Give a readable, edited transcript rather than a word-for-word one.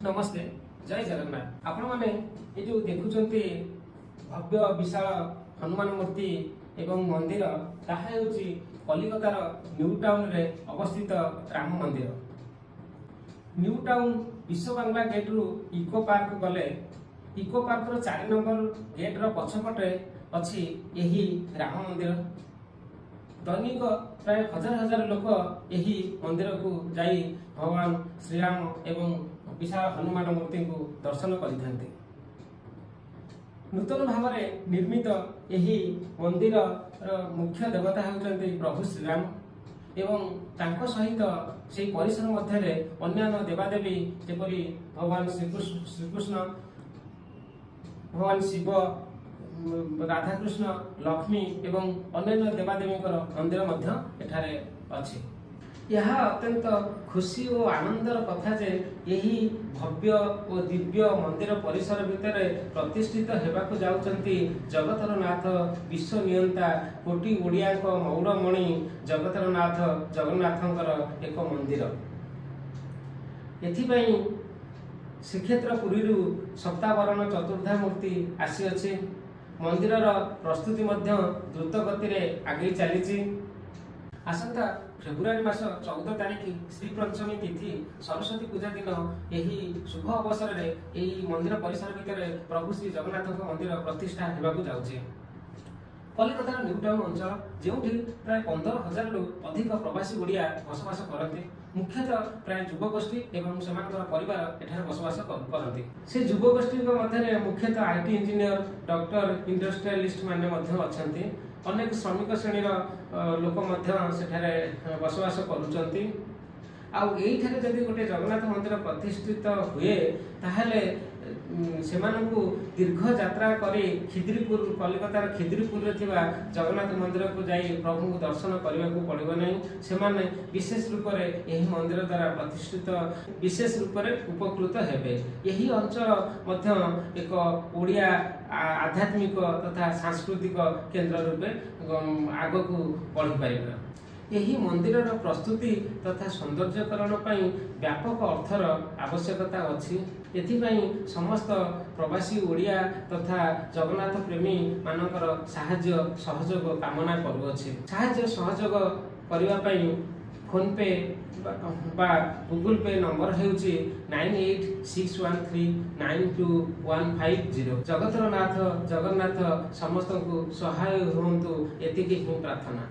ନମସ୍ତେ, ଜୟ ଜଗନ୍ନାଥ। ଆପଣମାନେ ଏ ଯୋଉ ଦେଖୁଛନ୍ତି ଭବ୍ୟ ବିଶାଳ ହନୁମାନ ମୂର୍ତ୍ତି ଏବଂ ମନ୍ଦିର, ତାହା ହେଉଛି କଲିକତାର ନ୍ୟୁ ଟାଉନରେ ଅବସ୍ଥିତ ରାମ ମନ୍ଦିର। ନ୍ୟୁ ଟାଉନ ବିଶ୍ୱ ବାଂଲା ଗେଟ୍ରୁ ଇକୋ ପାର୍କ ଗଲେ ଇକୋ ପାର୍କର 4 ନମ୍ବର ଗେଟ୍ର ପଛପଟେ ଅଛି ଏହି ରାମ ମନ୍ଦିର। ଦୈନିକ ପ୍ରାୟ ହଜାର ହଜାର ଲୋକ ଏହି ମନ୍ଦିରକୁ ଯାଇ ଭଗବାନ ଶ୍ରୀରାମ ଏବଂ ବିଶାଳ ହନୁମାନ ମୂର୍ତ୍ତିଙ୍କୁ ଦର୍ଶନ କରିଥାନ୍ତି। ନୂତନ ଭାବରେ ନିର୍ମିତ ଏହି ମନ୍ଦିରର ମୁଖ୍ୟ ଦେବତା ହେଉଛନ୍ତି ପ୍ରଭୁ ଶ୍ରୀରାମ ଏବଂ ତାଙ୍କ ସହିତ ସେହି ପରିସର ମଧ୍ୟରେ ଅନ୍ୟାନ୍ୟ ଦେବାଦେବୀ ଯେପରି ଭଗବାନ ଶ୍ରୀକୃଷ୍ଣ, ଭଗବାନ ଶିବ, ରାଧାକୃଷ୍ଣ, ଲକ୍ଷ୍ମୀ ଏବଂ ଅନ୍ୟାନ୍ୟ ଦେବାଦେବୀଙ୍କର ମନ୍ଦିର ମଧ୍ୟ ଏଠାରେ ଅଛି। ଏହା ଅତ୍ୟନ୍ତ ଖୁସି ଓ ଆନନ୍ଦର କଥା ଯେ ଏହି ଭବ୍ୟ ଓ ଦିବ୍ୟ ମନ୍ଦିର ପରିସର ଭିତରେ ପ୍ରତିଷ୍ଠିତ ହେବାକୁ ଯାଉଛନ୍ତି ଜଗତର ନାଥ, ବିଶ୍ୱ ନିୟନ୍ତା, କୋଟି ଓଡ଼ିଆଙ୍କ ମଉଡ଼ମଣି ଜଗତର ନାଥ ଜଗନ୍ନାଥଙ୍କର ଏକ ମନ୍ଦିର। ଏଥିପାଇଁ ଶ୍ରୀକ୍ଷେତ୍ର ପୁରୀରୁ ସପ୍ତାବରଣ ଚତୁର୍ଦ୍ଧା ମୂର୍ତ୍ତି ଆସିଅଛି। ମନ୍ଦିରର ପ୍ରସ୍ତୁତି ମଧ୍ୟ ଦ୍ରୁତ ଗତିରେ ଆଗେଇ ଚାଲିଛି। ଆସନ୍ତା ଫେବୃଆରୀ ମାସ 14 ତାରିଖ ଶ୍ରୀ ପଞ୍ଚମୀ ତିଥି, ସରସ୍ୱତୀ ପୂଜା ଦିନ ଏହି ଶୁଭ ଅବସରରେ ଏହି ମନ୍ଦିର ପରିସର ଭିତରେ ପ୍ରଭୁ ଶ୍ରୀ ଜଗନ୍ନାଥଙ୍କ ମନ୍ଦିର ପ୍ରତିଷ୍ଠା ହେବାକୁ ଯାଉଛି। କଲିକତାର ନ୍ୟୁ ଟାଉନ ଅଞ୍ଚଳ, ଯେଉଁଠି ପ୍ରାୟ 15,000ରୁ ଅଧିକ ପ୍ରବାସୀ ଓଡ଼ିଆ ବସବାସ କରନ୍ତି। ମୁଖ୍ୟତଃ ପ୍ରାୟ ଯୁବଗୋଷ୍ଠୀ ଏବଂ ସେମାନଙ୍କର ପରିବାର ଏଠାରେ ବସବାସ କରନ୍ତି। ସେ ଯୁବଗୋଷ୍ଠୀଙ୍କ ମଧ୍ୟରେ ମୁଖ୍ୟତଃ IT engineer, doctor, industrialist ମାନେ ମଧ୍ୟ ଅଛନ୍ତି। ଅନେକ ଶ୍ରମିକ ଶ୍ରେଣୀର ଲୋକ ମଧ୍ୟ ସେଠାରେ ବସବାସ କରୁଛନ୍ତି। ଆଉ ଏଇଠାରେ ଯଦି ଗୋଟେ ଜଗନ୍ନାଥ ମନ୍ଦିର ପ୍ରତିଷ୍ଠିତ ହୁଏ, ତାହେଲେ ସେମାନଙ୍କୁ ଦୀର୍ଘ ଯାତ୍ରା କରି ଖିଦିରିପୁର, କଲିକତାର ଖିଦିରିପୁରରେ ଥିବା ଜଗନ୍ନାଥ ମନ୍ଦିରକୁ ଯାଇ ପ୍ରଭୁଙ୍କୁ ଦର୍ଶନ କରିବାକୁ ପଡ଼ିବ ନାହିଁ। ସେମାନେ ବିଶେଷ ରୂପରେ ଏହି ମନ୍ଦିର ଦ୍ୱାରା ପ୍ରତିଷ୍ଠିତ ବିଶେଷ ରୂପରେ ଉପକୃତ ହେବେ। ଏହି ଅଞ୍ଚଳ ମଧ୍ୟ ଏକ ଓଡ଼ିଆ ଆଧ୍ୟାତ୍ମିକ ତଥା ସାଂସ୍କୃତିକ କେନ୍ଦ୍ର ରୂପେ ଆଗକୁ ବଢ଼ିପାରିବ। ଏହି ମନ୍ଦିରର ପ୍ରସ୍ତୁତି ତଥା ସୌନ୍ଦର୍ଯ୍ୟକରଣ ପାଇଁ ବ୍ୟାପକ ଅର୍ଥର ଆବଶ୍ୟକତା ଅଛି। ଏଥିପାଇଁ ସମସ୍ତ ପ୍ରବାସୀ ଓଡ଼ିଆ ତଥା ଜଗନ୍ନାଥ ପ୍ରେମୀ ମାନଙ୍କର ସାହାଯ୍ୟ ସହଯୋଗ କାମନା କରୁଅଛି। ସାହାଯ୍ୟ ସହଯୋଗ କରିବା ପାଇଁ ଫୋନପେ ବା ଗୁଗୁଲ ପେ ନମ୍ବର ହେଉଛି 9861392150। ଜଗତର ନାଥ ଜଗନ୍ନାଥ ସମସ୍ତଙ୍କୁ ସହାୟ ହୁଅନ୍ତୁ, ଏତିକି ହିଁ ପ୍ରାର୍ଥନା।